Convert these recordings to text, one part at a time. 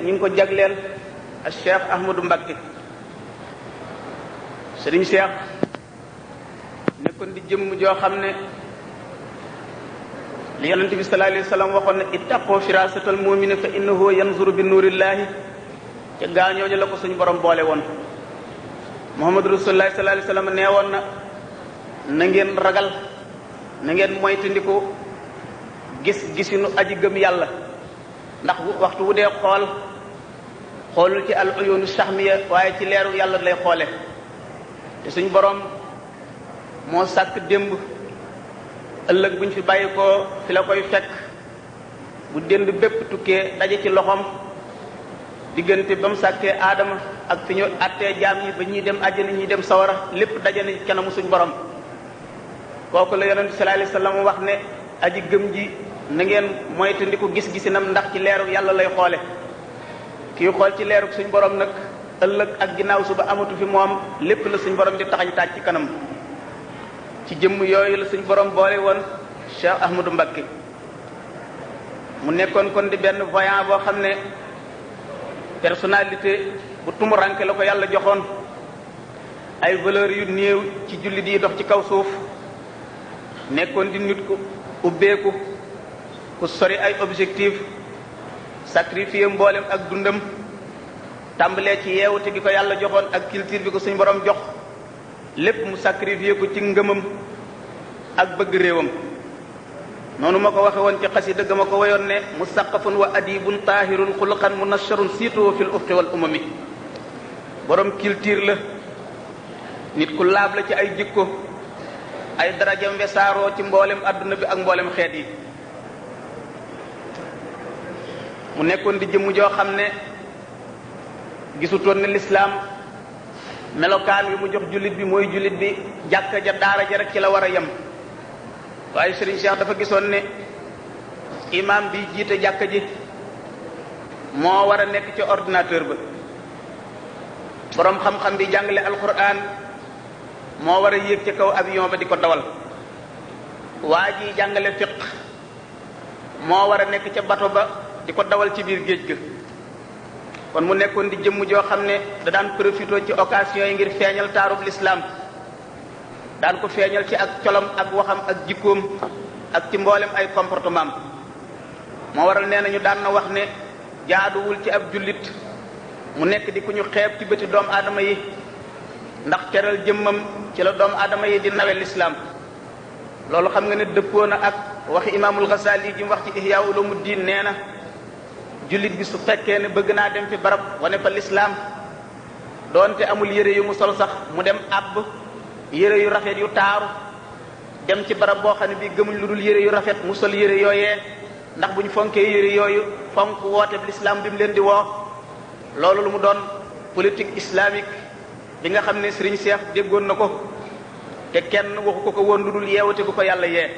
ñu ngi ko jagleel ak Cheikh Ahmadou Mbacké. Sëriñ Cheikh nekkoon di jëmm joo xam ne li yonent bi sallallahu alayhi wa sallam waxoon ne ittaqoo firasatal mu'mini fa innahu yanzuru bi nuurillaahi ca gaañooñu la ko suñu borom boole woon. Muhammadu Rasulullah sallallahu alayhi wa sallam nee woon na ngeen ragal na ngeen moytandiku gisinu aji gëm yàlla, ndax waxtu wu dee xoolul ci al uyunu sahmiya waaye ci leeru yàlla lay xoole. te suñ borom moo sàkk démb, ëllëg buñ fi bàyyi ko fi la koy fekk. bu dénd bépp tukkee daje ci loxoom, diggante ba mu sàkkee aadama ak fi ñu attee jaam yi ba ñuy dem àjjana ñuy dem sawara, lépp daje na ci kanamu suñ borom. kooku la yonent sallallahu alayhi wasallam wax ne aji gëm ji na ngeen moytandiku gis-gisinam, ndax ci leeru yàlla lay xoole. kii xool ci leeru suñ borom nag ëllëg ak ginnaaw suba amatu fi moom, lépp la suñ borom di taxañ taaj ci kanam. ci jëmm yooyu la suñ borom boole woon Cheikh Ahmadou Mbacké. mu nekkoon kon di benn voyant boo xam ne personnalité bu tumuranke la ko yàlla joxoon, ay valeurs yu néew ci jullit yi dox ci kaw suuf. nekkoon di nit ku ubbeeku, ku sori ay objectif, sacrifier mboolem ak dundam, tàmbalee ci yeewute gi ko yàlla joxoon ak culture bi ko suñu borom jox, lépp mu sacrifier ko ci ngëmam ak bëgg réewam. noonu ma ko waxe woon ci xasida ga ma ko wayoon ne musaqafun wa adibun tahirun xuluqan munasharun siituhu fil ufqi wal umami. borom culture la, nit ku laab la ci ay jikko, ay darajam wesaaroo ci mboolem adduna bi ak mboolem xeet yi. mu nekkoon di jëmm joo xam ne gisutoon ne lislaam melokaan wi mu jox jullit bi mooy jullit bi jàkka ja daara ja rek ci la war a yem. waaye Serigne Cheikh dafa gisoon ne imam bi jiite jàkka ji moo war a nekk ci ordinateur ba, borom xam-xam bi jàngale alquran moo war a yéeg ci kaw avion ba di ko dawal, waa ji jàngale fiq moo war a nekk ca bato ba di ko dawal ci biir géej ga. kon mu nekkoon di jëmm joo xam ne da daan profité ci occasion yi ngir feeñal taarub l'islam, daan ko feeñal ci ak colom ak waxam ak jikkoom ak ci mboolem ay comportement. moo waral nee nañu daan na wax ne jaaduwul ci ab jullit mu nekk di ku ñu xeeb ci bëti doomu aadama yi, ndax teral jëmmam ci la doomu aadama yi di nawe l'islam. loolu xam nga ne dëppoo na ak waxi imaamul Ghazali ji mu wax ci Ihya Ulumuddin. nee na jullit bi su fekkee ne bëgg naa dem fi barab wane fa l'islam, doonte amul yére yu mu sol sax mu dem àbb yére yu rafet yu taaru, dem ci barab boo xam ne bii gëmuñ lu dul yére yu rafet, mu sol yére yooyee, ndax bu ñu fonkee yére yooyu fonk woote bi l'islam bi mu leen di woo. loolu lu mu doon politique islamique bi nga xam ne Serigne Cheikh déggoon na ko, te kenn waxu ko woon lu dul yeewate bu ko yàlla yee.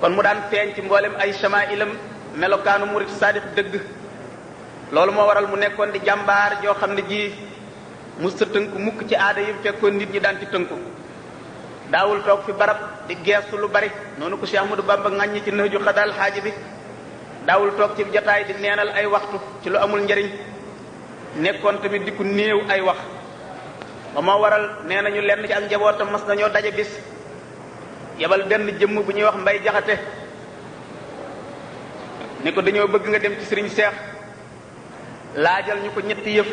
kon mu daan feeñ ci mboolem ay chamailam melokaanu murid sadiq dëgg. loolu moo waral mu nekkoon di jàmbaar joo xam ne ji musta tënku mukk ci aada yi fekkoon nit ñi daan ci tënku. daawul toog fi barab di geestu lu bari, noonu ko Cheikh Ahmadou Bamba ŋàññi ci Nahju Xadaal Xaaji bi. daawul toog ci jotaay di neenal ay waxtu ci lu amul njariñ, nekkoon tamit di ku néew ay wax. ba moo waral nee nañu lenn ci ak njabootam mas nañoo daje bis, yebal benn jëmm bu ñuy wax Mbay Jaxate ne ko dañoo bëgg nga dem ci Serigne Cheikh laajal ñu ko ñetti yëf.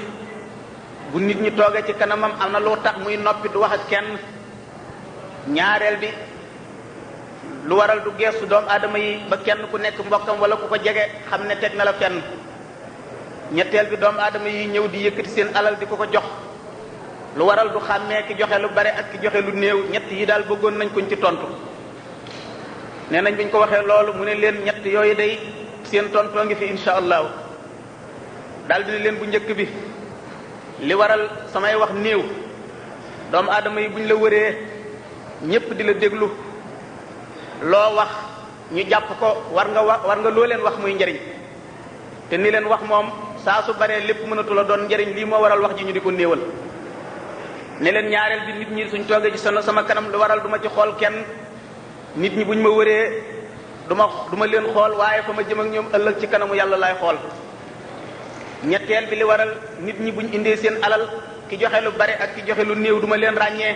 bu nit ñi toogee ci kanamam am na lu tax muy noppi du wax ak kenn. ñaareel bi lu waral du geestu doomu aadama yi ba kenn ku nekk mbokkam wala ku ko jege xam ne teg na la fenn. ñetteel bi doomu aadama yi ñëw di yëkkati seen alal di ko ko jox, lu waral du xàmmee ki joxe lu bare ak ki joxe lu néew. ñett yi daal bëggoon nañ kuñ ci tontu. nee nañ biñ ko waxee loolu mu ne leen ñett yooyu day seen tontoo ngi fi insha allahu. daal di ne leen bu njëkk bi li waral samay wax néew, doomu aadama yi buñ la wëree ñépp di la déglu, loo wax ñu jàpp ko war nga loo leen wax muy njariñ. te ni leen wax moom saa su baree lépp mënatu la doon njariñ, lii moo waral wax ji ñu di ko néewal. ne leen ñaareel bi nit ñi suñ toogee ci sama kanam lu waral du ma ci xool kenn. nit ñi buñ ma wëree du ma leen xool, waaye fa ma jëm ak ñoom ëllëg ci kanamu yàlla laay xool. ñetteel bi li waral nit ñi buñ indee seen alal ki joxe lu bari ak ki joxe lu néew duma leen ràññee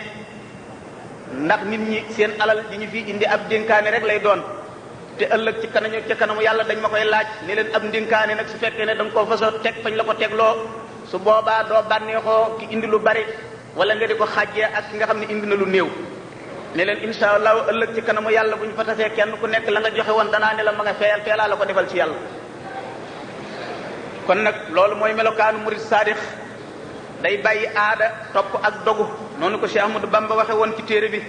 ndax nit ñi seen alal di ñu fi indi ab dénkaane rek lay doon te ëllëg ci kanamu yàlla dañ ma koy laaj ne leen ab dénkaane nag su fekkee ne da nga koo fasoo teg fañ la ko tegloo su boobaa doo bànneexoo ki indi lu bari wala nga di ko xàjjee ak ki nga xam ne indi na lu néew ne leen insha allahu ëllëg ci kanamu yàlla bu ñu fa tasee kenn ku nekk la nga joxe woon danaa ne la ma nga feelaa la ko defal ci yàlla. kon nag loolu mooy melokaanu murid saadix day bàyyi aada topp ak dogu noonu ko Cheikh Ahmadou Bamba waxe woon ci téere bi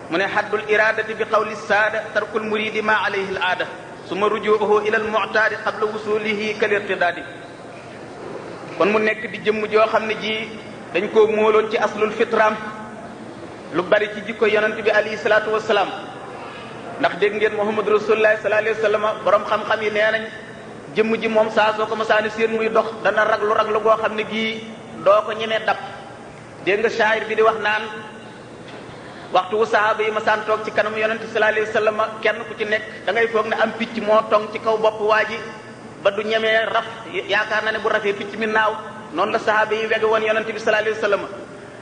mu ne haddul iradati bi qawli saada tarkul muridi ma alayhi al aada summa rujuuhu ila al mu'taadi qabla wusulihi kal irtidaadi. kon mu nekk di jëmm joo xam ne ji dañ koo móoloon ci aslul fitraam lu bari ci jikko yonent bi alayhi salaatu wasalaam ndax dégg ngeen Muhammad rasulullah sallallahu alayhi wa sallam borom xam-xam yi nee nañ jëmm ji moom saa soo ko masaani seen muy dox dana raglu goo xam ne gii doo ko ñemee dab. dégg nga shaayir bi di wax naan waxtu wu sahaaba yi masaan toog ci kanamu yonent sallallahu alayhi wa sallam kenn ku ci nekk da ngay foog ne am picc moo tong ci kaw bopp waa ji ba du ñemee raf yaakaar na ne bu rafee picc mi naaw noonu la sahaaba yi wege woon yonent bi sallallahu alayhi wa sallam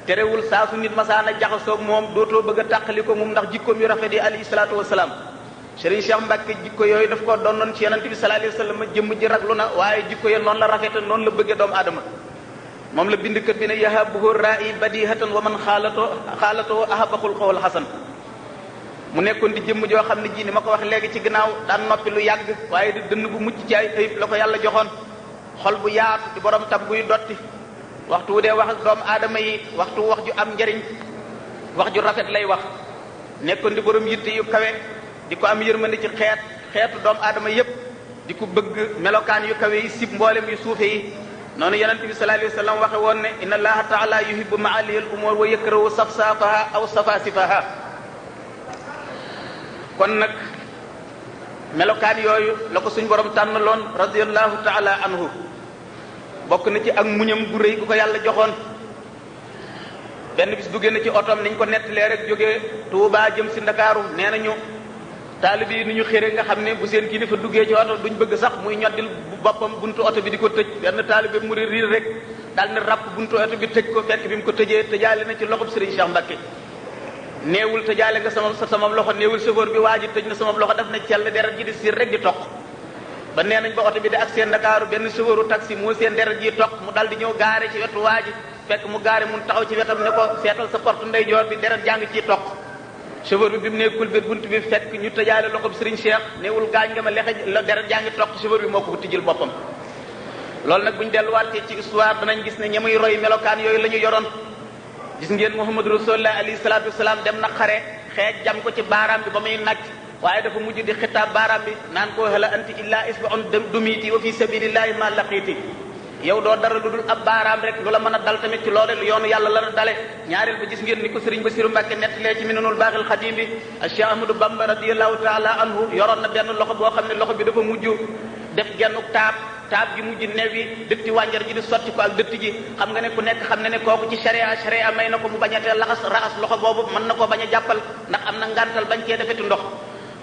terewul saa su nit masaan a jaxasoog moom dootoo bëgg a tàqali ko moom ndax jikkoom yu rafet yi alayhi salaatu wasalaam. Serigne Cheikh Mbacke jikko yooyu daf ko doonoon ci yonent bi sallallahu alayhi wa sallam jëmm ji raglu na waaye jikko yooyu noonu la rafete noonu la bëggee doomu aadama moom la bindkat bi ne yahabuhu ra'i badihatan wa man xaalatoo ahabahul xawal xasan. mu nekkoon di jëmm joo xam ne ji ni ma ko wax léegi ci ginnaaw daan noppi lu yàgg waaye di dënn bu mucc ci ay ayib la ko yàlla joxoon xol bu yaatu di borom tab buy dotti waxtu wu dee wax ak doomu aadama yi waxtu wax ju am njariñ wax ju rafet lay wax nekkoon di borom yitte yu kawe di ko am yërmande ci xeetu doomu aadama yépp di ko bëgg melokaan yu kawe yi sib mboolem yu suufe yi noonu yonent bi sallallahu alayhi wa sallam waxe woon ne inna allaha taala yuhibbu maalihi al umur wa yakrahu safsafaha aw safasifaha. kon nag melokaan yooyu la ko suñ borom tànnaloon radiyallahu taala anhu bokk na ci ak muñam gu rëy gu ko yàlla joxoon. benn bis duggee na ci otom niñ ko nettalee rek jógee Tuubaa jëm si Ndakaaru nee nañu taalib yi ni ñu xëre nga xam ne bu seen kilifa duggee ci oto duñ bëgg sax muy ñoddil boppam buntu oto bi di ko tëj benn taalibe mu riir rek daal ne ràpp buntu oto bi tëj ko fekk bi mu ko tëjee tëjaale na ci loxob Serigne Cheikh Mbacke. néewul tëjaale nga sama loxo néewul chauffeur bi waa ji tëj na sama loxo daf na cell deret ji di siir rek di toq ba nee nañ ba oto bi di ak seen Ndakaaru benn chauffeuru taxi moo seen deret ji toq mu dal di ñëw gaare ci wetu waa ji fekk mu gaare mun taxaw ci wetam ne ko seetal sa porte ndeyjoor bi deret jàng ciy toq chauffeur bi mu nekkul biir bunt bi fekk ñu tëjaale loxob Serigne Cheikh néewul gaañ nga ma lexe la deret jaa ngi toq chauffeur bi moo ko tijjil boppam. loolu nag bu ñu delluwaatee ci histoire danañ gis ne ñamuy roy melokaan yooyu la ñu yoroon. gis ngeen Muhammad rasulullah alayhi salaatu wasalaam dem na xare xeej jam ko ci baaraam bi ba muy nacc waaye dafa mujj di xitaab baaraam bi naan ko hala anti illa isba'un dumiti wa fi sabilillahi ma laqiiti yow doo dara lu dul ab baaraam rek lu la mën a dal tamit ci loolu yoonu yàlla la dale. ñaareel ba gis ngeen ni ko Serigne Bassirou Mbacke nettalee ci Minanul Baaxil Xadim bi Cheikh Ahmadou Bamba radiyallahu taala anhu yoroon na benn loxo boo xam ne loxo bi dafa mujj def gennuk taab gi mujj newi dëtti wànjar ji di sotti ko ak dëtt ji xam nga ne ku nekk xam ne ne kooku ci sharia may na ko mu bañatee raxas loxo boobu mën na koo bañ a jàppal ndax am na ngantal bañ cee defeti ndox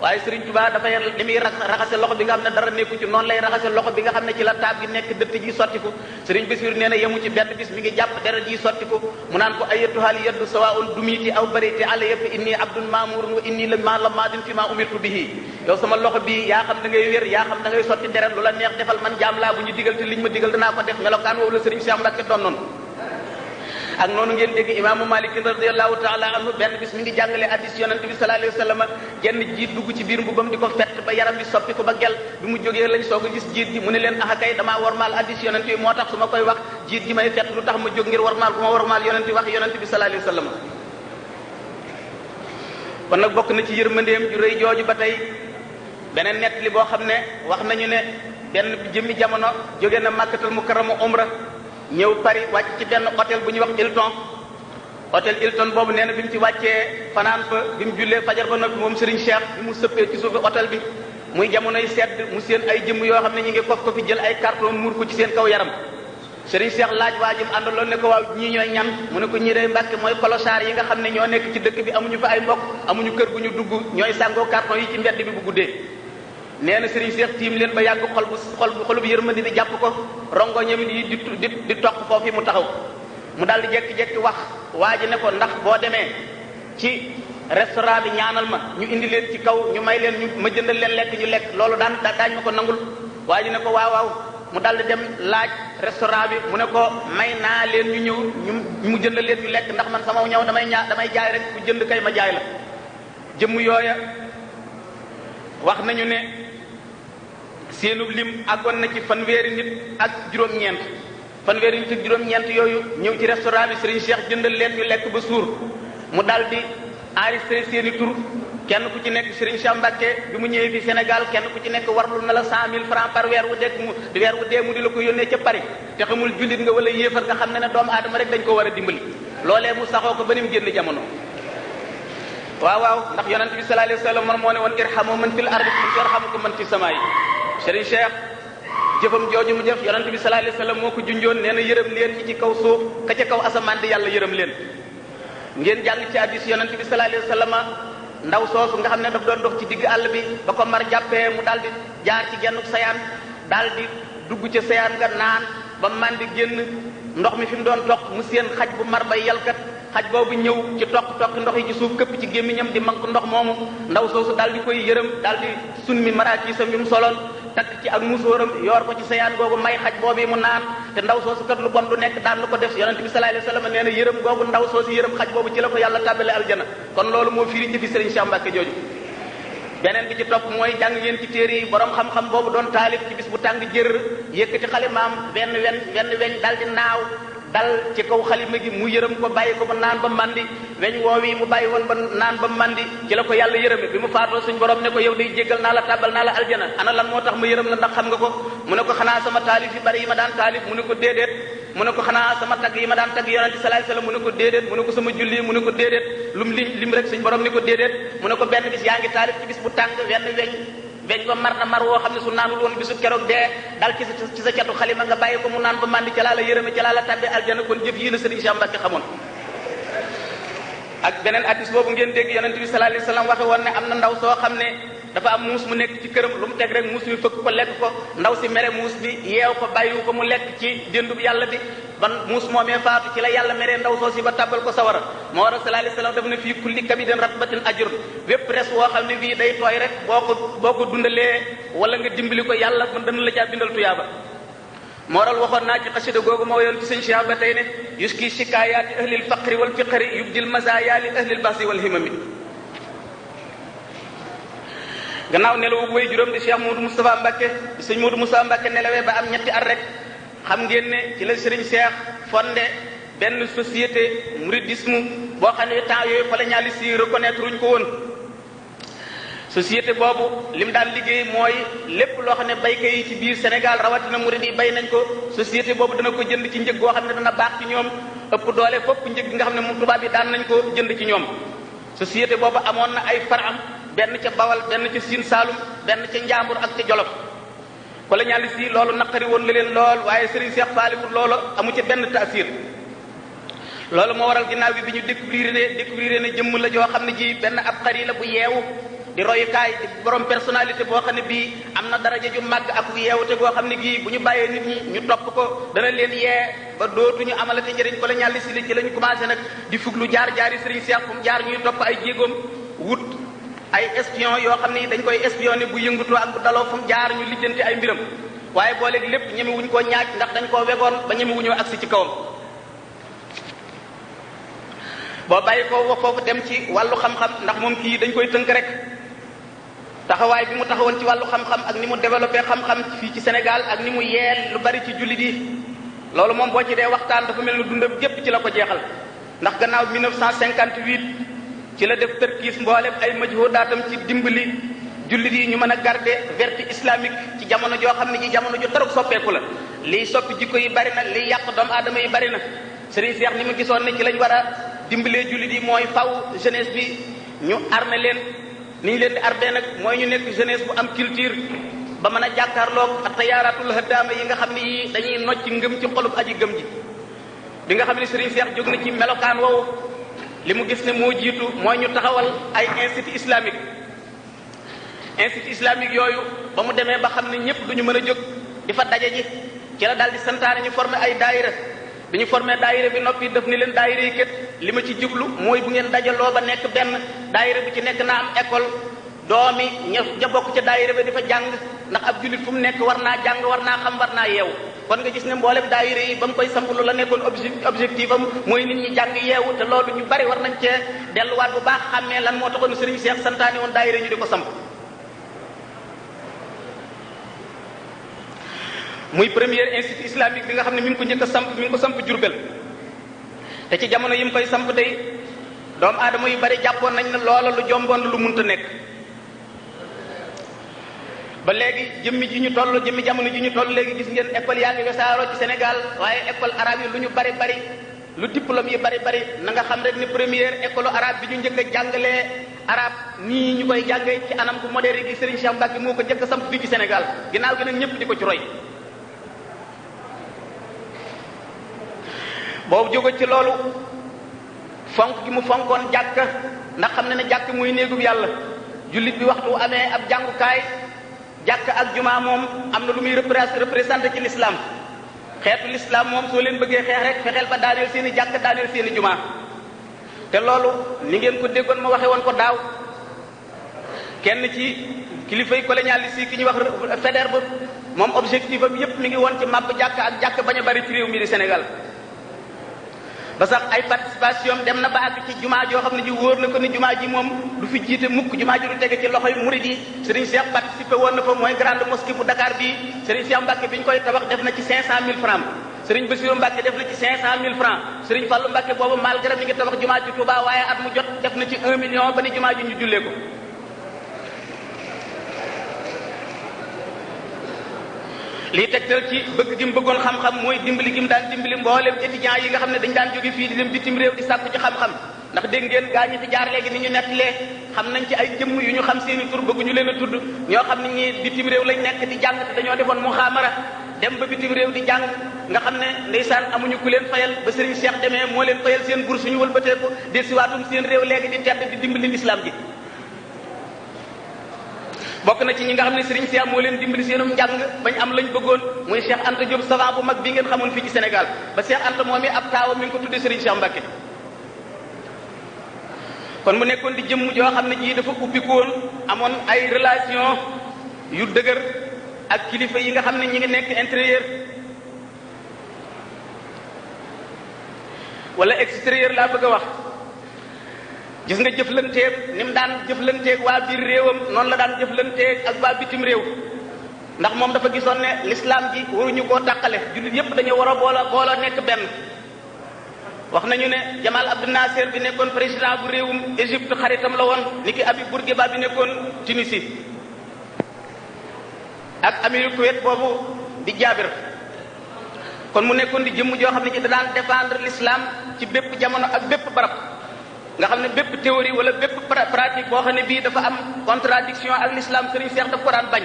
waaye Serigne Touba dafay li muy raxase loxo bi nga xam ne dara nekku ci noonu lay raxase loxo bi nga xam ne ci la taab gi nekk dëtt ji sottiku Serigne Bassirou nee na yemu ci benn bis mi ngi jàpp dara ji sottiku mu naan ko ayyatuhal yaddu sawaa'un dumiti aw bariti alayya fa inni abdun maamurun wa inni la maadin fi ma umirtu bihi yow sama loxo bi yaa xam da ngay wér yaa xam da ngay sotti deret lu la neex defal man jaam laa bu ñu digal te liñ ma digal danaa ko def melokaan woowu la Serigne Cheikh Mbacke doon noonu. ak noonu ngeen dégg imaamu Malik radiyallahu taala anhu benn bis mi ngi jàngale hadiis yonent bi sallallahu alayhi wa sallam genn jiit dugg ci biir mbubam di ko fett ba yaram bi soppi ko ba gel bi mu jógee lañ soog a gis jiit ji mu ne leen ah kay damaa warmaal hadiis yonent bi moo tax su ma koy wax jiit ji may fett lu tax ma jóg ngir warmaal bu ma warmaal yonent bi wax yonent bi sallallahu alayhi wa sallam. kon nag bokk na ci yërmandeem ju rëy jooju ba tey beneen nett li boo xam ne wax nañu ne benn jëmmi jamono jóge na Makkatul Mukarrama umra ñëw Paris wàcc ci benn hôtel bu ñuy wax hôtel Hilton boobu nee na bi mu ci wàccee fanaan fa bi mu jullee fajar ba noppi moom Serigne Cheikh bi mu sëppee ci suufu hôtel bi muy jamonoy sedd mu seen ay jëmm yoo xam ne ñu ngi ko fi jël ay carton muur ko ci seen kaw yaram Serigne Cheikh laaj waa ji mu àndaloon ne ko waaw ñii ñooy ñan mu ne ko ñii day Mbàkke mooy clochard yi nga xam ne ñoo nekk ci dëkk bi amuñu fa ay mbokk amuñu kër gu ñu dugg ñooy sàngoo carton yi ci mbedd bi bu guddee nee na Serigne Cheikh tiim leen ba yàgg xol bu yërmandi di jàpp ko rongoñam yi di toq foofu mu taxaw mu daal di jekki-jekki wax waa ji ne ko ndax boo demee ci restaurant bi ñaanal ma ñu indi leen ci kaw ñu may leen ma jëndal leen lekk ñu lekk loolu daañ ma ko nangul waa ji ne ko waaw mu daal di dem laaj restaurant bi mu ne ko may naa leen ñu ñëw mu jëndal leen ñu lekk ndax man sama ñëw damay jaay rek ku jënd kay ma jaay la jëmm yooya wax nañu ne seenub lim àggoon na ci fanweeri nit ak juróom-ñeent yooyu ñëw ci restaurant bi Serigne Cheikh jëndal leen ñu lekk ba suur mu daal di enregistré seeni tur kenn ku ci nekk Serigne Cheikh Mbacké bi mu ñëwee fi Sénégal kenn ku ci nekk warlu na la 100 000 francs par weer wu dee mu di la ko yónnee ca Paris te xamul jullit nga wala yéefar nga xam ne doomu aadama rek dañ ko war a dimbali loolee mu saxoo ko ba ni mu génn jamono. waaw ndax yonent bi sallallahu alayhi wasallam moo ne woon irhamu man fil ardi yarhamukum man fis samaa'i. Serigne Cheikh jëfam jooju mu jëf yonent bi sallallahu alayhi wasallam moo ko junjoon nee na yërëm leen ñi ci kaw suuf ka ca kaw asamaan di yàlla yërëm leen. ngeen jàng ci hadiis yonent bi sallallahu alayhi wasallam ndaw soosu nga xam ne daf doon dox ci digg àll bi ba ko mar jàppee mu daal di jaar ci genn sayaan daal di dugg ca sayaan nga naan ba man di génn ndox mi fi mu doon toq mu seen xaj bu mar bay yalkat xaj boobu ñëw ci toq ndox yi ci suuf këpp ci gémmiñam di manq ndox moomu ndaw soosu daal di koy yërëm daal di summi maraakiisam yi mu soloon takk ci ak musóoram yoor ko ci sayaan googu may xaj boobu mu naan te ndaw soosu kat lu bon du nekk daan lu ko def yonent bi sallallahu alayhi wasallam nee na yërëm googu ndaw soosu yërëm xaj boobu ci la ko yàlla tàbbale aljana kon loolu moo firi jëfi Serigne Cheikh Mbacké jooju. beneen bi ci topp mooy jàng ngeen ci téere yi borom xam-xam boobu doon taalif ci bis bu tàng jër yëkkati xalimaam wenn weñ dal di naaw dal ci kaw xalima gi mu yërëm ko bàyyi ko ba naan ba mandi weñ woowi mu bàyyi woon ba naan ba mandi ci la ko yàlla yërëme bi mu faatoo suñ borom ne ko yow day jéggal naa la tàbbal naa la aljana ana lan moo tax ma yërëm la ndax xam nga ko mu ne ko xanaa sama taalif yi bari yi ma daan taalif mu ne ko déedéet mu ne ko xanaa sama tagg yi ma daan tagg yonente sallallahu alayhi wasallam mu ne ko déedéet mu ne ko sama julli mu ne ko déedéet lim rek suñ borom ni ko déedéet mu ne ko benn bis yaa ngi taalif ci bis bu tàng wenn weñ ba mar na mar woo xam ne su naanul woon bisu keroog dee dal ci sa catu xalima nga bàyyi ko mu naan ba mandi ca laa la yërëme ca laa la tàbbi aljana kon jëf yii la Serigne Cheikh Mbacké xamoon. ak beneen hadiis boobu ngeen dégg yonent bi sallallahu alayhi wasallam waxe woon ne am na ndaw soo xam ne dafa am muus mu nekk ci këram lu mu teg rek muus mi fëkk ko lekk ko ndaw si mere muus bi yeew ko bàyyiwu ko mu lekk ci déndub yàlla bi ban muus moomee faatu ci la yàlla meree ndaw soo si ba tàbbal ko sawara moo war a sallallahu alayhi wasallam daf ne fii kulli kabidin ratbatin ajrun wépp res woo xam ne bii day tooy rek boo ko dundalee wala nga dimbali ko yàlla mën dana la caa bindal tuyaaba mooral waxoon naa ci xasida googu moo yoon ci sëñ Cheikh ba tey ne yuski shikaayaati ahlil faqri wal fiqri yubdil mazaaya li ahlil basi wal himami gannaaw nelawu way juróom di Cheikh Modou Moustapha Mbacké sëñ Modou Moustapha Mbacké nelawee ba am ñetti at rek xam ngeen ne ci la Serigne Cheikh fondé benn société mouridisme boo xam ne temps yooyu colonialiste yi reconnaître wuñ ko woon société boobu lim daan liggéey mooy lépp loo xam ne baykat yi ci biir Sénégal rawatina murid yi bay nañ ko société boobu dana ko jënd ci njëg goo xam ne dana baax ci ñoom ëpp doole fopp njëg gi nga xam ne moom tubaab yi daan nañ ko jënd ci ñoom société boobu amoon na ay faram benn ca Bawal benn ca Sine Saalum benn ca Njàmbur ak ca Jolof colonialiste yi loolu naqari woon la leen lool waaye Serigne Cheikh faaliwul loolu amu ci benn taasir loolu moo waral ginnaaw bi ñu découvrir ne jëmm la joo xam ne ji benn ab xari la bu yeewu di royukaay di borom personnalité boo xam ne bii am na daraja ju màgg ak yeewute boo xam ne bii bu ñu bàyyee nit ñi ñu topp ko dana leen yee ba dootuñu amalate njëriñ colonialiste li ci la ñu commencé nag di fuglu jaar-jaari Serigne Cheikh fu mu jaar ñuy topp ay jéegoom wut ay espion yoo xam ne dañ koy espionné bu yëngutoo ak bu daloo fu mu jaar ñu lijjanti ay mbiram waaye booleeg lépp ñeme wuñ koo ñaaj ndax dañ koo wegoon ba ñeme wuñoo agsi ci kawam boo bàyyi ko foofu dem ci wàllu xam-xam ndax moom kii dañ koy tënk rek taxawaay bi mu taxawoon ci wàllu xam-xam ak ni mu développé xam-xam fii ci Sénégal ak ni mu yeel lu bari ci jullit yi loolu moom boo ci dee waxtaan dafa mel ni dundam gépp ci la ko jeexal ndax gannaaw 1958 ci la def tërkiis mboolem ay majhudaatam ci dimbali jullit yi ñu mën a garder vertu islamique ci jamono joo xam ne ji jamono ju taruk soppeeku la liy soppi jikko yi bari na liy yàq doomu aadama yi bari na Serigne Cheikh ni mu gisoon ne ci lañ war a dimbalee jullit yi mooy faw jeunesse bi ñu armé leen ni ñu leen di armé nag mooy ñu nekk jeunesse bu am culture ba mën a jàkkaarloog ak tayaaratul hadaama yi nga xam ne yii dañuy nocc ngëm ci xolub aji gëm ji bi nga xam ne Serigne Cheikh jóg na ci melokaan woowu li mu gis ne moo jiitu mooy ñu taxawal ay institut islamique yooyu ba mu demee ba xam ne ñëpp duñu mën a jóg di fa daje ji ci la daal di santaane ñu formé ay daayira bi ñu formé daayira bi noppi def ni leen daayira yi kat li ma ci jublu mooy bu ngeen dajaloo ba nekk benn daayira bi ci nekk naa am école doomi ña bokk ca daayira bi di fa jàng ndax ab jullit fu mu nekk war naa jàng war naa xam war naa yeewu kon nga gis ne mboolem daayira yi ba mu koy samplu la nekkoon objectif am mooy nit ñi jàng yeewu te loolu ñu bari war nañ cee delluwaat bu baax xàmmee lan moo taxoon Serigne Cheikh santaane woon daayira ñu di ko samp muy premier institut islamique bi nga xam ne mi ngi ko njëkk a samp mi ngi ko samp Jurbel te ci jamono yi mu koy samp day doomu aadama yu bari jàppoon nañ ne loola lu jomboon lu munta nekk ba léegi jëmmi jamono ji ñu toll léegi gis ngeen école yaa ngi wesaaroo ci Sénégal waaye école arabe yi lu ñu bari bari lu diplôme yi bari bari na nga xam rek ne première école arabe bi ñu njëkk a jàngalee arabe nii ñu koy jàngee ci anam bu moderne gi Serigne Cheikh Mbacke moo ko njëkk a samp fii ci Sénégal ginnaaw gi nag ñëpp di ko ci roy boobu jóge ci loolu fonk gi mu fonkoon jàkk ndax xam ne jàkk muy néegub yàlla jullit bi waxtu amee ab jàngukaay jàkk ak jumaa moom am na lu muy représenté ci l'islam xeetu l'islam moom soo leen bëggee xeex rek fexeel ba daaneel seen i jàkk daaneel seen i jumaa te loolu ni ngeen ko déggoon ma waxe woon ko daaw kenn ci kilifay colonialiste yi ki ñuy wax Faidherbe moom objectif am yépp mi ngi woon ci màbb jàkk ak jàkk bañ a bari ci réew mi di Sénégal ba sax ay participation dem na ba àgg ci jumaa joo xam ne ji wóor na ko ni jumaa ji moom du fi jiite mukk jumaa ji du tege ci loxoy murid yi Serigne Cheikh participé woon na fa mooy grande mosquée bu Dakar bii Serigne Cheikh Mbacke bi ñu koy tabax def na ci 500 000 francs Serigne Bassirou Mbacke def na ci 500 000 francs Serigne Fallou Mbacke boobu malgré mi ngi tabax jumaa ji Touba waaye at mu jot def na ci 1 million ba ni jumaa ji ñu jullee ko lii tegtal ci bëgg gi mu bëggoon xam-xam mooy dimbali gi mu daan dimbali mboolem étudiants yi nga xam ne dañu daan jóge fii di dem bitim réew di sàkku ci xam-xam ndax dégg ngeen gaa ñi fi jaar léegi ni ñu nettalee xam nañ ci ay jëmm yu ñu xam seeni tur bëgguñu leen a tudd ñoo xam ne ñi bitim réew lañ nekk di jàng te dañoo defoon muxaamara dem ba bitim réew di jàng nga xam ne ndeysaan amuñu ku leen fayal ba Serigne Cheikh demee moo leen fayal seen bourse ñu wëlbateeku dellusiwaatum seen réew léegi di tedd di dimbali l'islam ji bokk na ci ñi nga xam ne Serigne Cheikh moo leen dimbali seenum njàng bañ am lañ bëggoon muy Cheikh Anta Diop savant bu mag bi ngeen xamoon fii ci Sénégal ba Cheikh Anta moom i ab taawam mi ngi ko tuddee Serigne Cheikh Mbacke kon mu nekkoon di jëmm joo xam ne ji dafa ubbikoon amoon ay relation yu dëgër ak kilifa yi nga xam ne ñi ngi nekk intérieur wala extérieur laa bëgg a wax gis nga jëflanteeg ni mu daan jëflanteeg waa biir réewam noonu la daan jëflanteeg ak waa bitim réew ndax moom dafa gisoon ne l'islam ji waruñu koo tàqale jullit yépp dañoo war a booloo nekk benn wax nañu ne Jamal Abdel Nasser bi nekkoon président bu réewum Égypte xaritam la woon ni ki Habib Bourguiba bi nekkoon Tunisie ak Amir Kuwait boobu di Jaabir kon mu nekkoon di jëmm joo xam ne ci da daan défendre l'islam ci bépp jamono ak bépp barab nga xam ne bépp théorie wala bépp pratique boo xam ne bii dafa am contradiction ak l'islam Serigne Cheikh daf ko daan bañ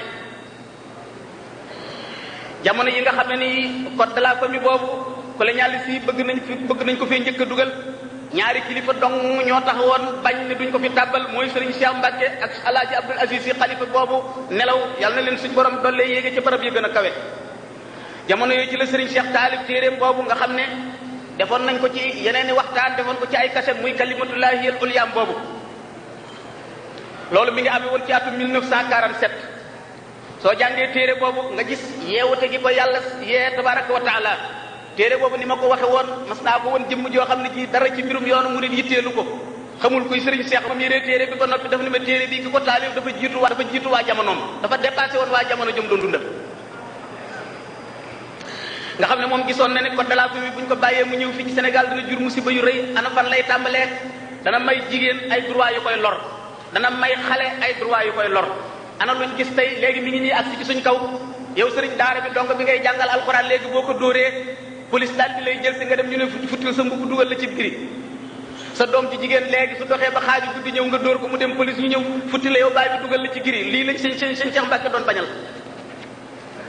jamono yi nga xam ne ni code de la famille boobu colonialiste yi bëgg nañ ko fee njëkk a dugal ñaari kilifa dong ñoo taxawoon bañ ne duñ ko fi tàbbal mooy Serigne Cheikh Mbacke ak Alaaji Abdoul Aziz Sy xalifa boobu nelaw yàlla na leen suñ borom dollee yéege ca barab yi gën a kawe jamono yooyu ci la Serigne Cheikh taalib téeréem boobu nga xam ne defoon nañ ko ci yeneen i waxtaan defoon ko ci ay kaset muy kalimatullahi al ulyaam boobu loolu mi ngi amee woon ci atum 1947 soo jàngee téere boobu nga gis yeewute gi ko yàlla yee tabaraka wa taala téere boobu ni ma ko waxe woon mas naa ko woon jëmm joo xam ne ji dara ci mbirum yoonu murid yitteelu ko xamul kuy Serigne Cheikh moom yéree téere bi ba noppi daf ne ma téere bi ki ko taalif dafa jiitu waa jamonoom dafa dépassé woon waa jamono jëm doon dundal nga xam ne moom gisoon na ne code de la famille bu ñu ko bàyyee mu ñëw fii ci Sénégal dana jur musiba yu rëy ana fan lay tàmbalee dana may jigéen ay droit yu koy lor dana may xale ay droit yu koy lor ana luñ gis tey léegi mi ngi nii agsi ci suñ kaw yow sëriñ daara bi donc bi ngay jàngal alxuraan léegi boo ko dóoree police daal di lay jël si nga dem ñu ne futtil sa mbubb dugal la ci biri sa doom ci jigéen léegi su doxee ba xaaju guddi ñëw nga dóor ko mu dem police ñu ñëw futti la yow baay bi dugal la ci giri lii lañ seen Cheikh Mbacke doon bañal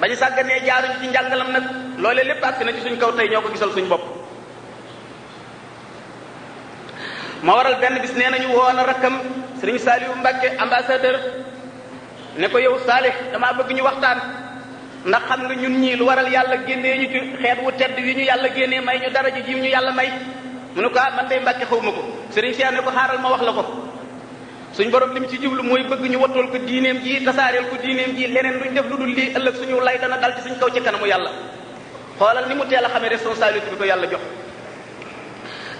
bañu sàgganee jaaruñu ci njàngalam nag loolee lépp àgg na ci suñ kaw tey ñoo ko gisal suñ bopp moo waral benn bis nee nañu woon a rakkam Serigne Saliou Mbacke ambassadeur ne ko yow Saalix damaa bëgg ñu waxtaan ndax xam nga ñun ñii lu waral yàlla génnee ñu ci xeet wu tedd wi ñu yàlla génnee may ñu daraja ji ñu yàlla may mu ne ko man day Mbàkke xaw ma ko sëriñ Cheikh ne ko xaaral ma wax la ko suñ borom lim ci jublu mooy bëgg ñu wattool ko diineem ji tasaareel ko diineem ji leneen luñ def lu dul lii ëllëg suñu lay dana dal ci suñ kaw ci kanamu yàlla xoolal ni mu teel a xamee responsabilité bi ko yàlla jox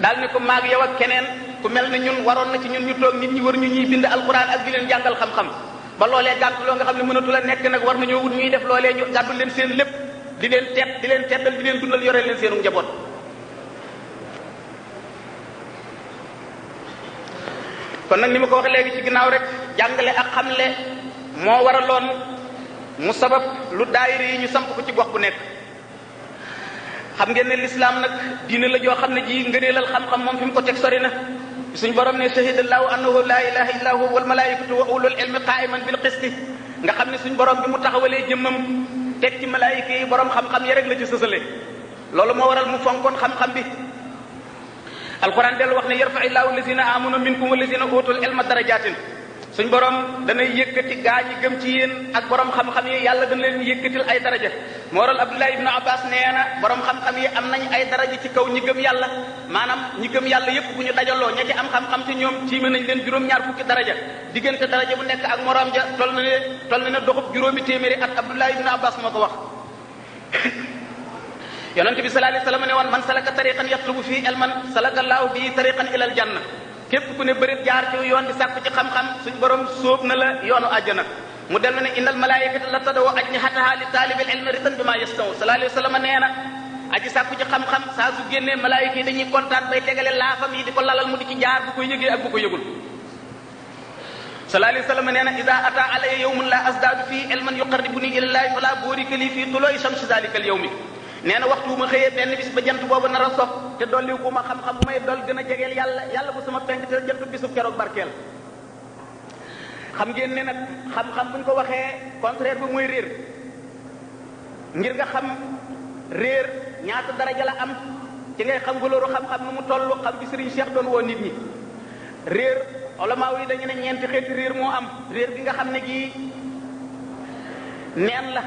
daal ne ko maag yow ak keneen ku mel ne ñun waroon na ci ñun ñu toog nit ñi war ñu ñuy bind alquran ak di leen jàngal xam-xam ba loolee gàtt loo nga xam ne mënatu la nekk nag war nañoo wut ñuy def loolee ñu gàddul leen seen lépp di leen teddal di leen dundal yore leen seenu njaboot kon nag ni ma ko waxee léegi ci ginnaaw rek jàngale ak xamle moo waraloon mu sabab lu daayira yi ñu samp ko ci gox bu nekk xam ngeen ne lislaam nag diine la joo xam ne ji ngëneelal xam-xam moom fi mu ko teg sori na suñ borom ne shahidallahu annahu la ilaha illa huwa wal malaikatu wa ulul ilmi qaiman bil qisti nga xam ne suñ borom bi mu taxawalee jëmmam teg ci malaayika yi borom xam-xam ya rek la ci sësale loolu moo waral mu fonkoon xam-xam bi alquran dellu wax ne yarfa'illahu allazina amanu minkum wallazina utul ilma darajatin suñ borom danay yëkkati gaa ñi gëm ci yéen ak borom xam-xam yi yàlla dana leen yëkkatil ay daraja moo waral Abdullah ibn Abbas nee na borom xam-xam yi am nañ ay daraja ci kaw ñi gëm yàlla maanaam ñi gëm yàlla yépp bu ñu dajaloo ña ci am xam-xam ci ñoom ciime nañ leen juróom-ñaar fukki daraja diggante daraja bu nekk ak morom ja toll na ne doxub juróomi téeméeri at Abdullah ibn Abbas moo ko wax yonente bi sallallahu alayhi wasallam ne woon man salaka tariqan yatlubu fii ilman salaka allahu bii tariqan ilal janna képp ku ne bërit jaar ci yoon di sàkku ci xam-xam suñ borom sóob na la yoonu àjjana mu dellu ne innal malaikata la tadaw ajnihataha li taalibil ilmi ridan bima yastaw sallallahu alayhi wasallam nee na aji sàkku ci xam-xam saa su génnee malaayika yi dañuy kontaan bay tegale laafam yi di ko lalal mu di ci jaar bu ko yëgee ak bu ko yëgul sallallahu alayhi wasallam nee na ida ata alayya yawmun la asdaadu fii ilman yuqarribuni ilallahi fala burika li fii tulu'i shamsi zalika al yawmi nee na waxtu bu ma xëyee benn bis ba jant boobu nar a sox te dolli ku ma xam-xam bu may dol gën a jegeel yàlla bu sama penk te jant bisub keroog barkeel xam ngeen ne nag xam-xam buñ ko waxee contraire bi mooy réer ngir nga xam réer ñaata daraja la am ci ngay xam valeur xam-xam nu mu toll xam bi Serigne Cheikh doon woo nit ñi réer ulama yi dañu ne ñeenti xeeti réer moo am réer gi nga xam ne gii neen la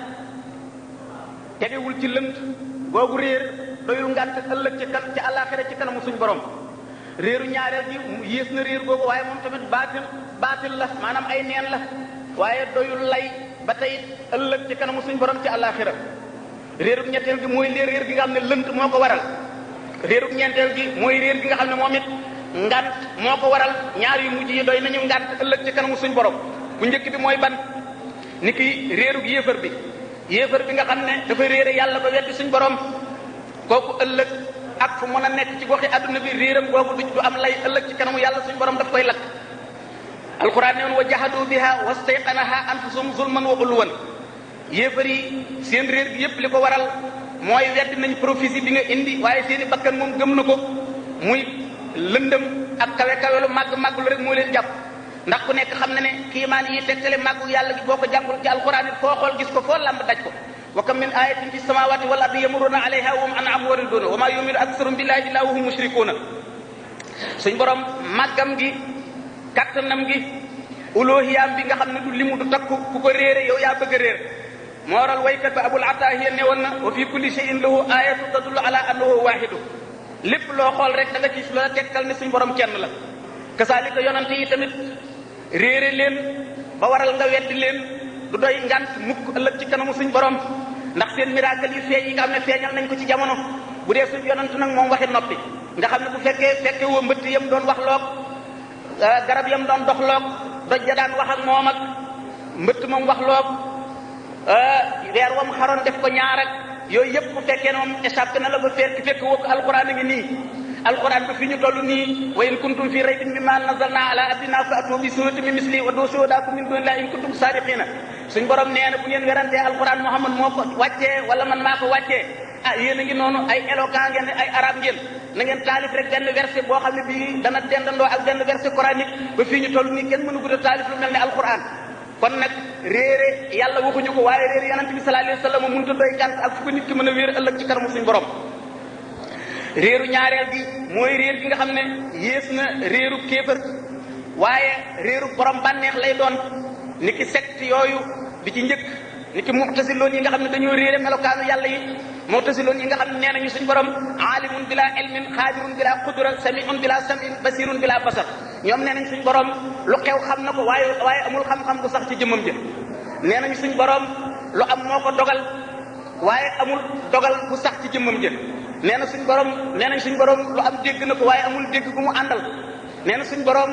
tegewul ci lënt googu réer doyul ngànt ëllëg ci àllaaxira ci kanamu suñ borom réeru ñaareel gi yées na réer googu waaye moom tamit baatil la maanaam ay neen la waaye doyul lay ba tey ëllëg ci kanamu suñ borom ci àllaaxira réerub ñetteel gi mooy réer gi nga xam ne lënt moo ko waral réerub ñeenteel gi mooy réer gi nga xam ne moom it ngànt moo ko waral ñaar yu mujj yi doy nañu ngànt ëllëg ci kanamu suñ borom bu njëkk bi mooy ban ni ki réerug yéefar bi nga xam ne dafa réere yàlla ba weddi suñ borom kooku ëllëg ak fu mën a nekk ci goxi adduna bi réeram googu du am lay ëllëg ci kanamu yàlla suñ borom daf koy lakk alquran ne woon wa jahadu biha wastayqanaha anfusuhum zulman wa ulwan yéefar yi seen réer gi yépp li ko waral mooy weddi nañ prophétie bi nga indi waaye seeni bakkan moom gëm na ko muy lëndëm ak kawe-kawe lu màgg lu rek moo leen jàpp ndax ku nekk xam na ne kiimaan yi tegtale màggu yàlla gi boo ko jàngul ci alquran it foo xool gis ko foo lamb daj ko wa kam min ayatin fi samawati wal ardi yamuruna alayha wa hum an'am wariduna wa ma yu'minu aktharuhum billahi illa wa hum mushrikuna suñ borom màggam gi kattanam gi uluhiyam bi nga xam ne du limu du takku ku ko réere yow yaa bëgg a réer moo waral waykat ba abul atahiya ne woon na wa fi kulli shay'in lahu ayatu tadullu ala annahu wahidu lépp loo xool rek da nga ci loola tegtal ne suñ borom kenn la kasaalika yonante yi tamit réere leen ba waral nga weddi leen du doy ngant mukk ëllëg ci kanamu suñ borom ndax seen miracle yi feeñ yi nga xam ne feeñal nañ ko ci jamono bu dee suñ yonant nag moom waxi noppi nga xam ne bu fekke woo mbëtt yam doon wax loog garab yam doon dox loog doj ja daan wax ak moom ak mbëtt moom wax loog weer wam xaroon def ko ñaar ak yooyu yëpp bu fekkee ne moom échappé na la ba fekk woo ko alquran a ngi nii alquran bi fi ñu toll nii wa in kuntum fi raybin mimma nazzalna ala abdina fa atu bi surati min misli wa du shuhadakum min dunillahi in kuntum sadiqina suñ borom nee na bu ngeen werantee alquran Muhammad moo ko wàccee wala man maa ko wàccee yéen a ngi noonu ay éloquent ngeen ay arab ngeen na ngeen taalif rek benn verset boo xam ne bii dana dendandoo ak benn verset coranique ba fii ñu toll nii kenn mënu gudd a taalif lu mel ne alquran kon nag réere yàlla waxuñu ko waaye réere yonent bi sallallahu alayhi wasallam mënut a doy gànt ak fu ko nit ki mën a wéer ëllëg ci kanamu suñ borom réeru ñaareel gi mooy réer gi nga xam ne yées na réeru kéefër waaye réeru borom bànneex lay doon niki secte yooyu bi ci njëkk niki mu'tasiloon yi nga xam ne dañoo réere melokaanu yàlla yi mu'tasiloon yi nga xam ne nee nañu suñu borom aalimun bila ilmin xaadirun bila qudra samiun bila samin basirun bila basar ñoom nee nañ suñu borom lu xew xam na ko waaye amul xam-xam bu sax ci jëmmam jë nee nañu suñu borom lu am moo ko dogal waaye amul dogal bu sax ci jëmmam jë nee nañ suñu borom lu am dégg na ko waaye amul dégg gu mu àndal nee na suñu borom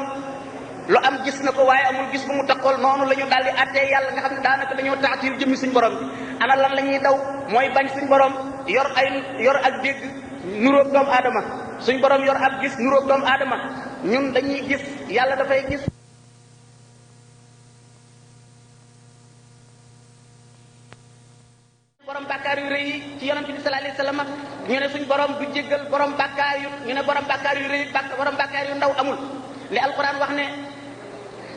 lu am gis na ko waaye amul gis bu mu taxool noonu la ñu daal di attee yàlla nga xam ne daanaka dañoo taatil jëmmi suñu borom bi ana lan la ñuy daw mooy bañ suñu borom yor ak dégg nuróog doomu aadama suñu borom yor ak gis nuróog doomu aadama ñun dañuy gis yàlla dafay gis. borom bàkkaar yu rëy yi ci yonent bi sallallahu alayhi wasallam ñu ne suñu borom du jéggal borom bàkkaar yu ñu ne borom bàkkaar yu rëy borom bàkkaar yu ndaw amul li alquran wax ne.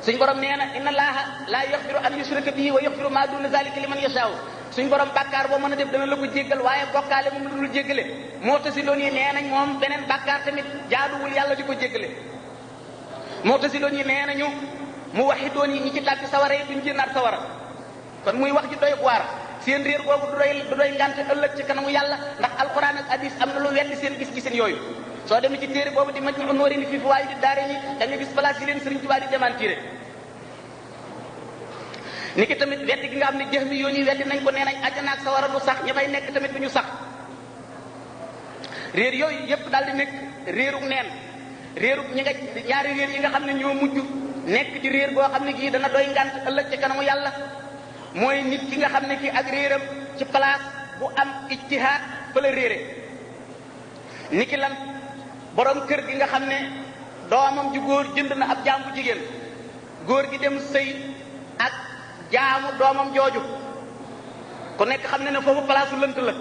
suñ borom nee na inna allaha la yaxfiru an yushraka bihi wa yaxfiru ma duna zalika liman yashaa suñ borom bàkkaar boo mën a def dana la ko jéggal waaye bokkaale moom la dul jéggale moo tasiloon yi nee nañ moom beneen bàkkaar tamit jaaduwul yàlla di ko jéggale moo tasiloon yi nee nañu mu waxidoon yi ñi ci tàbbi sawara yi duñ génnaat sawara kon muy wax ji doy waar seen réer googu du doy ngante ëllëg ci kanamu yàlla ndax alquran ak hadis am na lu weddi seen gis-gisin yooyu soo demee ci téere boobu di Majmahun Nurayni fi fawaa'idi daarayni da nga gis place yi leen Sëriñ Tuubaa di démentir ni ki tamit weddi gi nga xam ne jahmi yoon yi weddi nañ ko nee nañ àjjana ak sawara du sax ña fay nekk tamit du ñu sax réer yooyu yépp daal di nekk réerug neen réerug ñaari réer yi nga xam ne ñoo mujj nekk ci réer boo xam ne gii dana doy ngant ëllëg ci kanamu yàlla mooy nit ki nga xam ne ki ak réeram ci place bu am ijtihaad fa la réere ni ki lan borom kër gi nga xam ne doomam ju góor jënd na ab jaam bu jigéen góor gi dem sëy ak jaamu doomam jooju ku nekk xam ne ne foofu place lënt la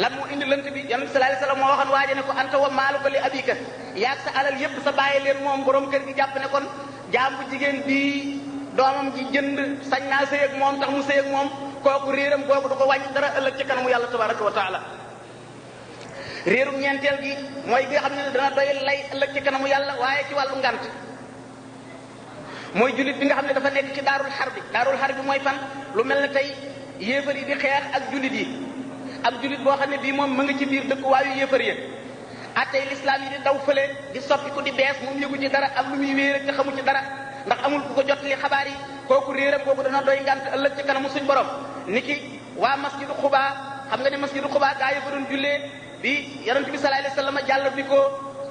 lan moo indi lënt bi yonent bi sallallahu alayhi wasallam moo waxoon waaje ne ko anta wa maaluka li abika yaag sa alal yépp sa bàyyi leen moom borom kër gi jàpp ne kon jaam bu jigéen bii doomam ji jënd sañ naa sëy ak moom tax mu sëy ak moom kooku réeram googu du ko wàññi dara ëllëg ci kanamu yàlla tabaraka wa taala réerum ñeenteel gi mooy gi nga xam ne dana doy lay ëllëg ci kanamu yàlla waaye ci wàllu ngant mooy jullit bi nga xam ne dafa nekk ci daarul xar bi mooy fan lu mel ne tey yéefar yi di xeex ak jullit yi am jullit boo xam ne bii moom mu ngi ci biir dëkkuwaayu yéefar yi attey lislaam yi di daw fële di soppi ko di bees moom yëgu ci dara am lu muy wéer te xamu ci dara ndax amul ku ko jot li xabaar yi kooku réeram kooku dana doy ngant ëllëg ci kanamu suñ borom niki waa masjidu xubaa xam nga ne masjidu xubaa gaa yi fa doon jullee bi yonent bi sallallahu alayhi wasallam jàll bi ko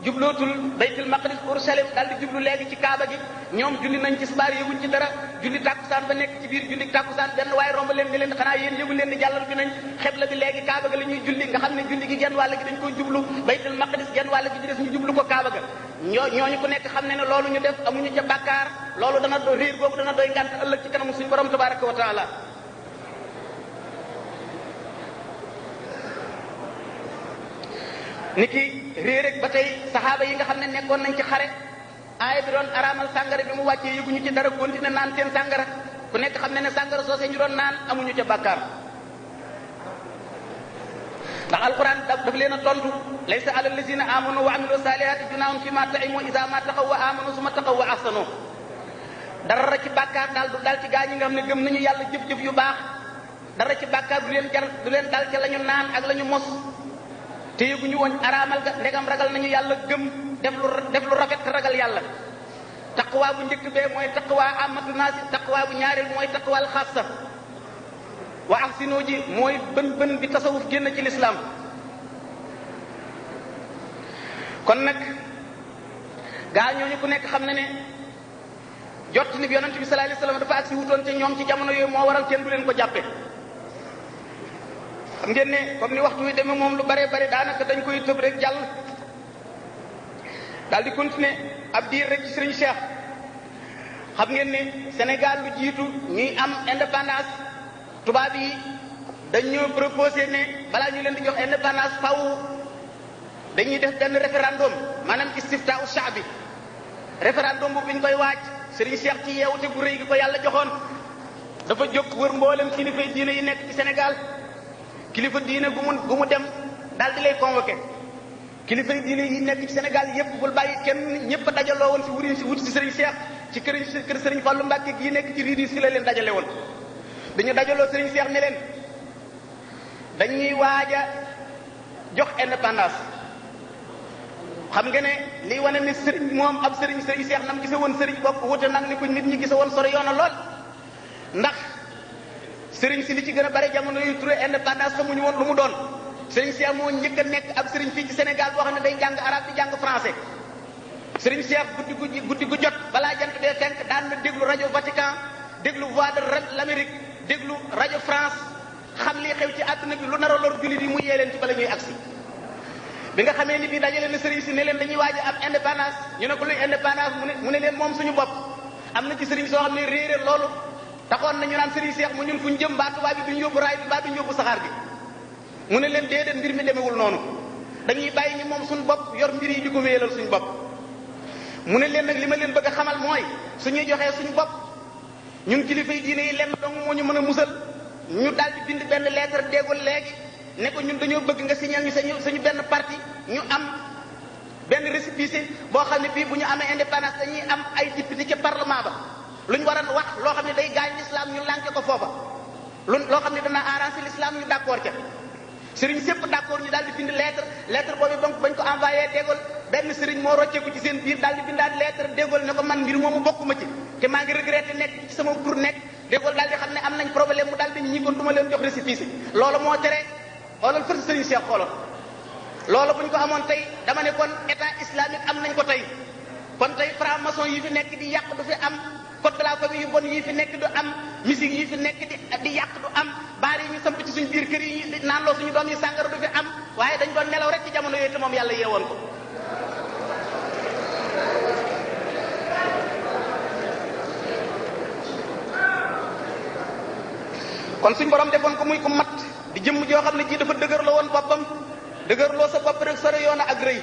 jublootul baytul maqdis Urushalem daal di jublu léegi ci kaaba gi ñoom julli nañ ci subaar yëguñ ci dara julli tàkkusaan ba nekk ci biir julli tàkkusaan benn waaye romb leen ni leen xanaa yéen yëgu leen ni jàllal bi nañ xebla bi léegi kaaba ga la ñuy julli nga xam ne julli gi genn wàll gi dañ koy jublu baytul maqdis genn wàll gi ci des ñu jublu ko kaaba ga ñooñu ku nekk xam ne ne loolu ñu def amuñu ca bàkkaar loolu dana réer boobu dana doy ngànt ëllëg ci kanamu suñu borom tabaraka wa taala niki réer rek ba tey saxaaba yi nga xam ne nekkoon nañ ci xare aaya bi doon araamal sàngara bi mu wàccee yëguñu ci dara continué naan seen sàngara ku nekk xam ne ne sàngara soosee ñu doon naan amuñu ca bàkkaar ndax alquran daf leen a tontu laysa ala allazina amanu wa amilu salihati junaahun fi ma taimu isa ma taqaw wa amanu suma taqaw wa ahsanu dara ci bàkkaar daal du dal ci gaa ñi nga xam ne gëm nañu yàlla jëf-jëf yu baax dara ci bàkkaar du leen dal ca la ñu naan ak la ñu mos te yëguñu woon araamal ga ndegam ragal nañu yàlla gëm def lu rafet te ragal yàlla taqwa bu njëkk bee mooy taqwa amatu naasi taqwa bu ñaareel mooy taqwal xaasa wa ahsinu ji mooy bën bi tasawuf génn ci lislaam kon nag gaa ñooñu ku nekk xam na ne jot ni bi yonent bi sallallahu alayhi wasallam dafa agsi wutoon te ñoom ci jamono yooyu moo waral kenn du leen ko jàppe xam ngeen ne comme ni waxtu wi demee moom lu bare bare daanaka dañ koy tëb rek jàll daal di continuer ab diir rek ci Serigne Cheikh xam ngeen ne Sénégal lu jiitu ñuy am indépendance tubaab yi dañ ñoo proposé ne balaa ñu leen di jox indépendance faw dañuy def benn référendum maanaam istiftaau shaabi référendum boobu ñu koy waaj Serigne Cheikh ci yeewute gu rëy gi ko yàlla joxoon dafa jóg wër mboolem kilifay diine yi nekk ci Sénégal kilifa diine gu mu dem daal di lay convoqué kilifa diine yi nekk ci Sénégal yépp bul bàyyi kenn ñëpp a dajaloo woon si wurin si wut si Serigne Cheikh ci kër sëriñ Fallu Mbàkke gii nekk ci riir si la leen dajale woon. dañu dajaloo sëriñ Seex ne leen dañuy waaj a jox indépendance. xam nga ne liy wane ne sëriñ moom ab sëriñ Seex nam gise woon sëriñ bopp wute nag ni ko nit ñi gise woon sore yoona lool. ndax sëriñ si li ci gën a bare jamono yu turé indépendance xamuñu woon lu mu doon. sëriñ Seex moo njëkk a nekk ab sëriñ fii ci Sénégal boo xam ne day jàng arabe di jàng français. sëriñ Seex guddi gu jot balaa jant bee fenk daan na déglu rajo Vatican déglu voix de l'Amérique déglu rajo France xam lii xew ci àdduna bi lu nar a lor jullit yi mu yee leen ci bala ñuy agsi. bi nga xamee ni bii dajale na sëriñ si ne leen dañuy waaj ab indépendance ñu ne ko luy indépendance mu ne leen moom suñu bopp. am na ci sëriñ soo xam ne réeré loolu taxoon na ñu naan sëriñ Seex mu ñun fu ñu jëm mbaa tubaab bi duñu yóbbu raay bi mbaa duñu yóbbu saxaar bi. mu ne leen déedéet mbir mi demewul noonu dañuy bàyyi ñu moom suñu bopp yor mbir yi di ko wéyalal suñu bopp. mu ne leen nag li ma leen bëgg a xamal mooy suñuy joxee suñu bopp ñun kilifa yi diine yi lenn dong moo ñu mën a musal ñu daal di bind benn lettre déggul léegi ne ko ñun dañoo bëgg nga signal ñu suñu benn parti ñu am benn récépissé boo xam ne bii bu ñu amee indépendance dañuy am ay député ca parlement ba lu ñu war a wax loo xam ne day gaañ l'islam ñu lànke ko foofa loo xam ne dana arranger l'islam ñu d'accord ca. sëriñ sépp d'accord ñu daal di bind lettre boobu bañ ko envoyé déggul benn sëriñ moo rocceeku ci seen biir daal di bindaat lettre déggul ne ko man mbir moomu bokkuma ci te maa ngi regretté nekk ci sama tur nekk déggul daal di xam ne am nañ problème mu daal di ñi kon du ma leen jox récépissé loolu moo tere xoolal fër sëriñ Seex xoolal loolu buñ ko amoon tey dama ne kon état islamique am nañ ko tey kon tey franc-maçon yi fi nekk di yàq du fi am code de la famille yu bon yi fi nekk du am musique yi fi nekk di yàq du am baar yi ñu samp ci suñu biir kër yi naan loo suñu doom yi sàngara du fi am waaye dañ doon nelaw rek ci jamono yooyu te moom yàlla yeewoon ko. kon suñ borom defoon ko muy ko mat di jëmm joo xam ne ji dafa dëgërloo woon boppam dëgërloo sa bopp rek sore yoon ak rëy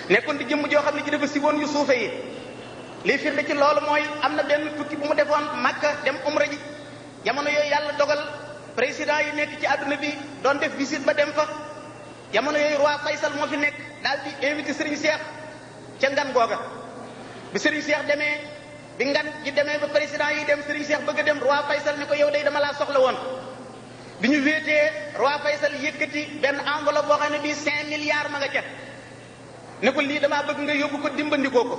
nekkoon di jëmm joo xam ne ji dafa siwoon yu suufe yi. lii firnde ci loolu mooy am na benn tukki bu mu defoon Makka dem umra ji jamono yooyu yàlla dogal président yi nekk ci àdduna bi doon def visite ba dem fa jamono yooyu roi Faysal moo fi nekk daal di invité Serigne Cheikh ca ngan googa bi Serigne Cheikh demee bi ngan ji demee ba président yi dem Serigne Cheikh bëgg a dem roi Faysal ne ko yow day dama laa soxla woon bi ñu wéetee roi Faysal yëkkati benn enveloppe boo xam ne bii 5 milliards ma nga ca ne ko lii damaa bëgg nga yóbbu ko dimbandikoo ko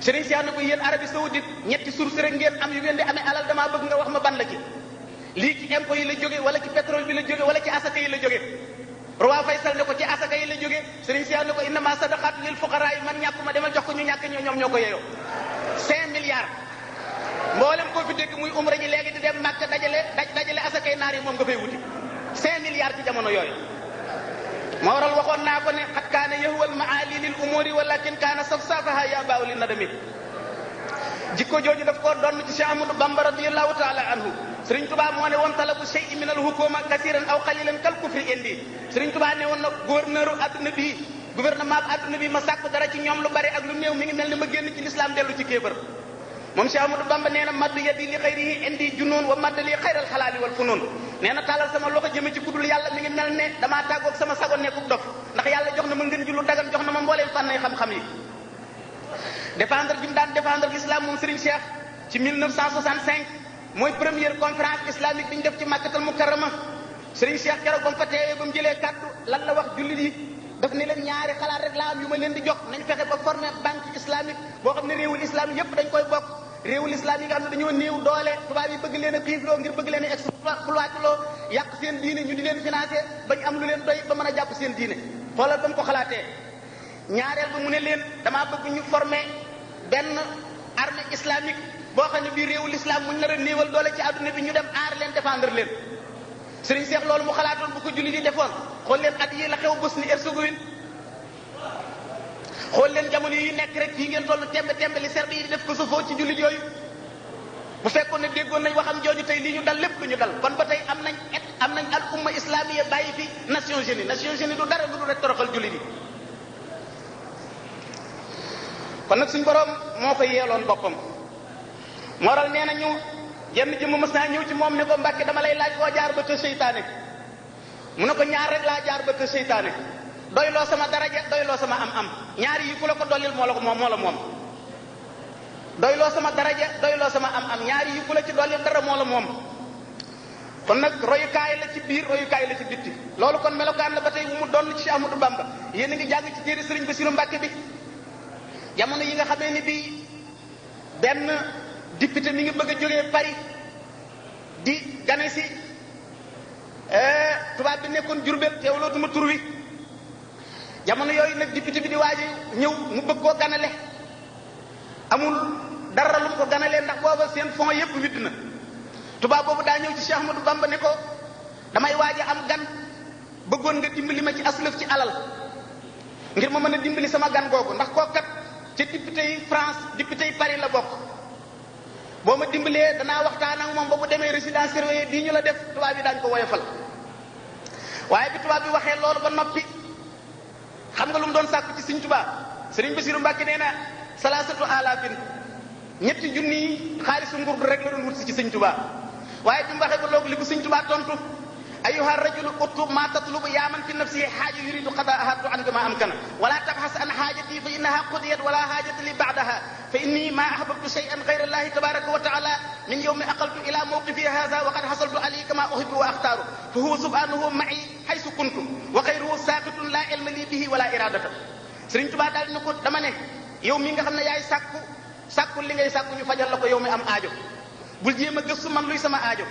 Serigne Cheikh ne ko yéen Arabie Saoudite ñetti source rek ngeen am yu ngeen di amee alal damaa bëgg nga wax ma ban la ci lii ci impôt yi la jóge wala ci pétrole bi la jóge wala ci asaka yi la jóge roi Faysal ne ko ci asaka yi la jóge Serigne Cheikh ne ko innama sadaqat lil fuqara yi man ñàkkuma demal jox ko ñu ñàkk ñoom ñoo ko yeyoo 5 milliards mboolem koo fi dégg muy umra ji léegi di dem Makka dajale asakay naar yi moom nga fay wuti 5 milliards ci jamono yooyu moo waral waxoon naa ko ne xat kaana yahwal maali lil umuri walakin kaana safsafaha ya baaw li nadami jikko jooju daf koo donn ci Cheikh Amadou Bamba radiyallahu taala anhu Serigne Touba moo ne woon talabu shay'in min al hukuma kasiran aw qalilan kal kufri indi Serigne Touba ne woon na gouverneur adduna bii gouvernement bi adduna bi ma sàkku dara ci ñoom lu bari ak lu néew mi ngi mel ni ma génn ci l'islam dellu ci kéefër moom Cheikh Amadou Bamba nee na maddu yadi li xayrihi indi junoon wa madd li xayral xalaali wal funoon nee na taalal sama loxo jëme ci kudul yàlla mi ngi mel ne damaa tàggoog sama sago nekkub dof ndax yàlla jox na ma ngën ji lu dagan jox na ma mbooleem fànnay xam-xam yi défendre bi mu daan défendre l'islam moom Serigne Cheikh ci 1965 mooy première conférence islamique bi ñu def ci Makkatal Mukarrama Serigne Cheikh keroog ba mu fa teewee ba mu jëlee kàddu lan la wax jullit yi daf ne leen ñaari xalaat rek laa am yu ma leen di jox nañ fexe ba former banque islamique boo xam ne réewul islam yépp dañ koy bokk réewul islam yi nga xam ne dañoo néew doole tubaab yi bëgg leen a xiifloo ngir bëgg leen a exploiteloo yàq seen diine ñu di leen financer bañ am lu leen doy ba mën a jàpp seen diine xoolal ba mu ko xalaatee ñaareel ba mu ne leen damaa bëgg ñu former benn armée islamique boo xam ne bii réewul islam muñ nar a néewal doole ci àdduna bi ñu dem aar leen défendre leen Serigne Cheikh loolu mu xalaatoon bu ko julli di defoon xool leen at yi la xew Bosnie Herzégovine xool leen jamono yi nekk rek fii ngeen toll tembe li serbe yi di def ko safoo ci jullit yooyu bu fekkoon ne déggoon nañ waxam jooju tey lii ñu dal lépp lu ñu dal kon ba tey am nañ al umma islamiya bàyyi fi Nations Unies du dara lu dul rek toroxal jullit yi kon nag suñ borom moo ko yeeloon boppam mooral nee nañu jenn jëmm mës naa ñëw ci moom ne ko Mbàkke dama lay laaj koo jaar ba te seytaane mu ne ko ñaar rek laa jaar ba te seytaane doyloo sama daraja doyloo sama am-am ñaari yi ku la ko dollil moo la moom doyloo sama daraja doyloo sama am ñaari yu ku la ci dolli dara moo la moom. kon nag royukaay la ci biir royukaay la ci bitti loolu kon melokaan la ba tey bu mu doon ci Cheikh Ahmadou Bamba. yéen a ngi jàng ci téere Sëriñ Bassirou Mbacké bi jamono yi nga xamee ni bii benn député mi ngi bëgg a jógee Paris di gane si tubaab bi nekkoon Jurbel teewlootuma tur wi jamono yooyu nag député bi di waaj ñëw mu bëgg koo ganale amul dara lu mu ko ganalee ndax booba seen fond yépp witt na tubaab boobu daa ñëw ci Cheikh Ahmadou Bamba ne ko damay waaj a am gan bëggoon nga dimbali ma ci aslëf ci alal ngir ma mën a dimbali sama gan googu ndax koo kat ca député yi France député yi Paris la bokk boo ma dimbalee danaa waxtaan ak moom ba bu demee résidence surveillée bii ñu la def tubaab yi daañu ko woyofal. waaye bi tubaab bi waxee loolu ba noppi xam nga lu mu doon sàkku ci Sëriñ Tuubaa Sëriñ Bassirou Mbacké nee na salaasatu alaafin ñetti junni yi xaalisu ngurdu rek la doon wut si ci Sëriñ Tuubaa waaye bi mu waxee ba loolu li ko Sëriñ Tuubaa tontu ayyuha rajulu utlub ma tatlubu yaa man fi nafsihi xaaja yuridu qadaaha tu'anka ma amkana wala tabxas an xaajati fa innaha qudiyat wala xaajata li ba'daha fa inni ma ahbabtu shay'an ghayra allahi tabaraka wa ta'ala min yawmi aqaltu ila mawqifi hadha wa qad hasaltu alayhi kama uhibbu wa akhtaru fa huwa subhanahu ma'i haythu kuntu wa ghayruhu saqitun la ilma li bihi wala iradata. Sëriñ Tuubaa daal ni ko dama ne yow mi nga xam ne yaay sàkku li ngay sàkku ñu fajal la ko yow mi am aajo bul jéem a gëstu man luy sama aajo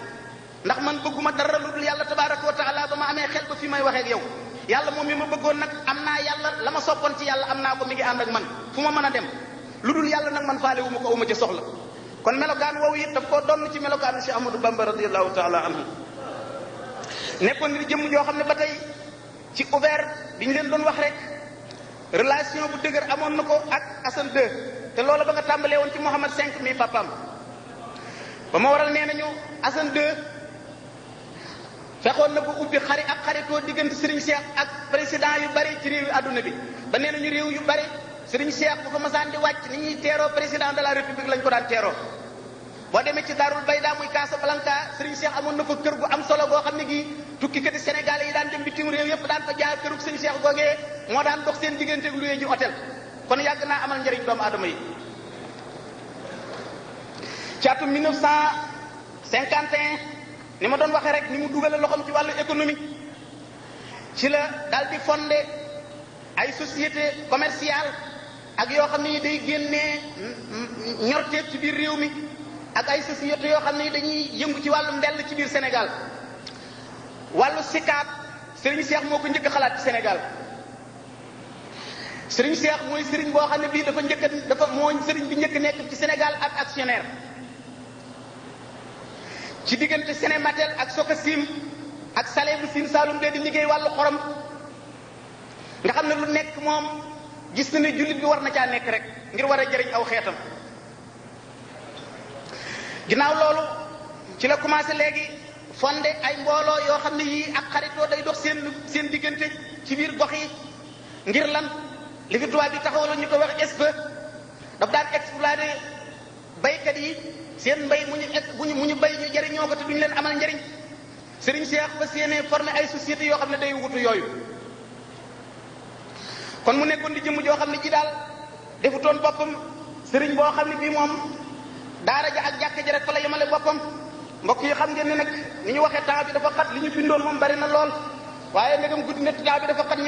ndax man bëgguma dara lu dul yàlla tabaraka wa taala ba ma amee xel ba fi may waxee ak yow yàlla moom mi ma bëggoon nag am naa yàlla la ma soppoon ci yàlla am naa ko mi ngi ànd ak man fu ma mën a dem lu dul yàlla nag man faale wu ma ko aw ma ci soxla. kon melokaan woowu it daf koo donn ci melokaanu Cheikh Ahmadou Bamba radiyallahu taala anhu nekkoon ni jëmm joo xam ne ba tey ci ouvert bi ñu leen doon wax rek relation bu dëgër amoon na ko ak Assane II te loolu ba nga tàmbalee woon ci Mohammed V mi papaam ba ma waral nee nañu Assane II fexoon na bu ubbi xaritoo diggante Serigne Cheikh ak président yu bari ci réew yu àdduna bi ba nee nañu réew yu bari Serigne Cheikh bu ko masaan di wàcc ni ñuy teeroo président de la république lañ ko daan teeroo. boo demee ci Darul Bayda muy Casablanca Serigne Cheikh amoon na fa kër gu am solo boo xam ne gii tukkikati Sénégalais yi daan dem bitim réew yépp daan fa jaar kërug Serigne Cheikh googee moo daan dox seen diggante ak luyee ji hôtel kon yàgg naa amal njëriñ doomu aadama yi. ci atum 1951 ni ma doon waxee rek ni mu dugale loxoom ci wàllu économie ci la daal di fondé ay société commerciale ak yoo xam ne day génnee ñorteef ci biir réew mi ak ay société yoo xam ne dañuy yëngu ci wàllu mbell ci biir Sénégal wàllu sikaat Serigne Cheikh moo ko njëkk a xalaat ci Sénégal Serigne Cheikh mooy Serigne boo xam ne bii dafa mooy Serigne bi njëkk nekk ci Sénégal ak actionnaire ci diggante Sénématel ak Sococim ak Salé bu Sine Saalum de di liggéey wàllu xorom nga xam ne lu nekk moom gis na ne jullit bi war na caa nekk rek ngir war a jëriñ aw xeetam. ginnaaw loolu ci la commencé léegi fondé ay mbooloo yoo xam ne yii ak xaritoo day dox seen diggante ci biir gox yi ngir lan li fi tubaab bi taxawal ñu ko wax SPE daf daan exploité baykat yi seen mbay mu ñu bay ñu jëriñoo ko te duñu leen amal njëriñ Serigne Cheikh ba séenee formé ay sociétés yoo xam ne day wutu yooyu kon mu nekkoon di jëmm joo xam ne ji daal defutoon boppam Serigne boo xam ne bii moom daara ja ak jàkka ji rek fa la yemale boppam mbokk yi xam ngeen ne nag ni ñu waxee temps bi dafa xat li ñu bindoon moom bari na lool waaye ndegam guddi na temps bi dafa xat